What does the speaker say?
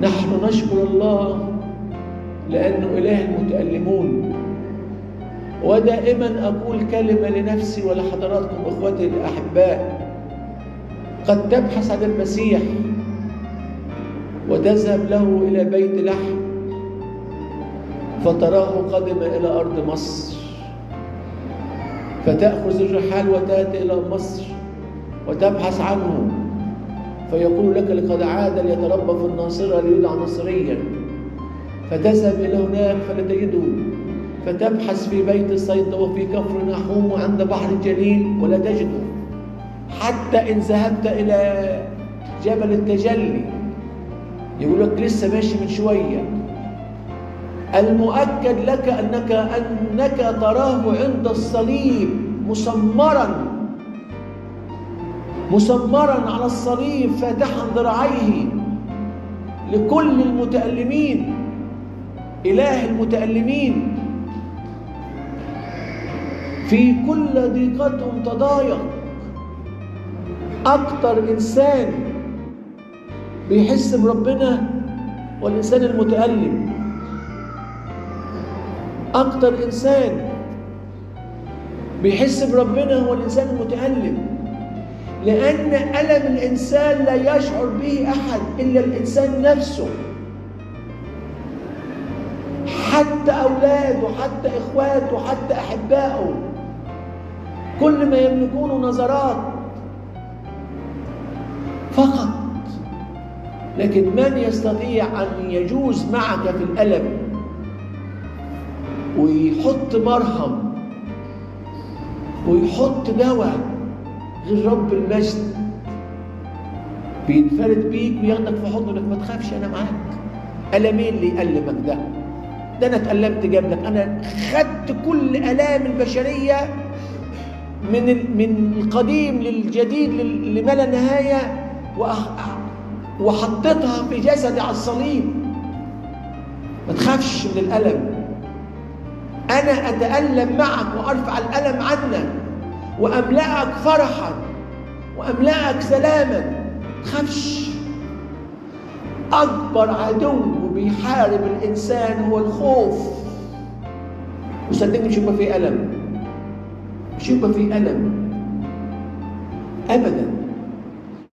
نحن نشكر الله لأنه إله المتألمون. ودائما أقول كلمة لنفسي ولحضراتكم إخوتي الأحباء: قد تبحث عن المسيح وتذهب له إلى بيت لحم فتراه قدم إلى أرض مصر، فتأخذ الرحال وتأتي إلى مصر وتبحث عنه، فيقول لك لقد عاد ليتربى في الناصرة ليدعى نصريا، فتذهب إلى هناك فلا تجده، فتبحث في بيت صيدا وفي كفر نحوم وعند بحر الجليل ولا تجده، حتى إن ذهبت إلى جبل التجلي يقول لك لسه ماشي من شوية. المؤكد لك أنك تراه عند الصليب مسمرا، مسمرا على الصليب، فاتحا ذراعيه لكل المتألمين، إله المتألمين. في كل ضيقتهم تضايق. أكتر إنسان بيحس بربنا هو الإنسان المتألم. أكتر إنسان بيحس بربنا هو الإنسان المتألم، لأن ألم الإنسان لا يشعر به أحد إلا الإنسان نفسه، حتى أولاده، حتى إخواته، حتى أحبائه، كل ما يملكونه نظرات فقط. لكن من يستطيع أن يجوز معك في الألم ويحط مرهم ويحط دواء غير رب المجد؟ بينفرد بيك وياخدك في حضنه، لك ما تخافش أنا معاك. ألمين اللي يألمك ده؟ ده أنا اتألمت قبلك، أنا خدت كل آلام البشرية من القديم للجديد لما لا نهاية، وحطيتها في جسدي على الصليب. ما تخافش من الألم، أنا أتألم معك وأرفع الألم عنك وأملأك فرحا وأملأك سلاما. ما تخافش. أكبر عدو بيحارب الإنسان هو الخوف. وصدقني مش يبقى فيه ألم، مش يبقى فيه ألم أبدا.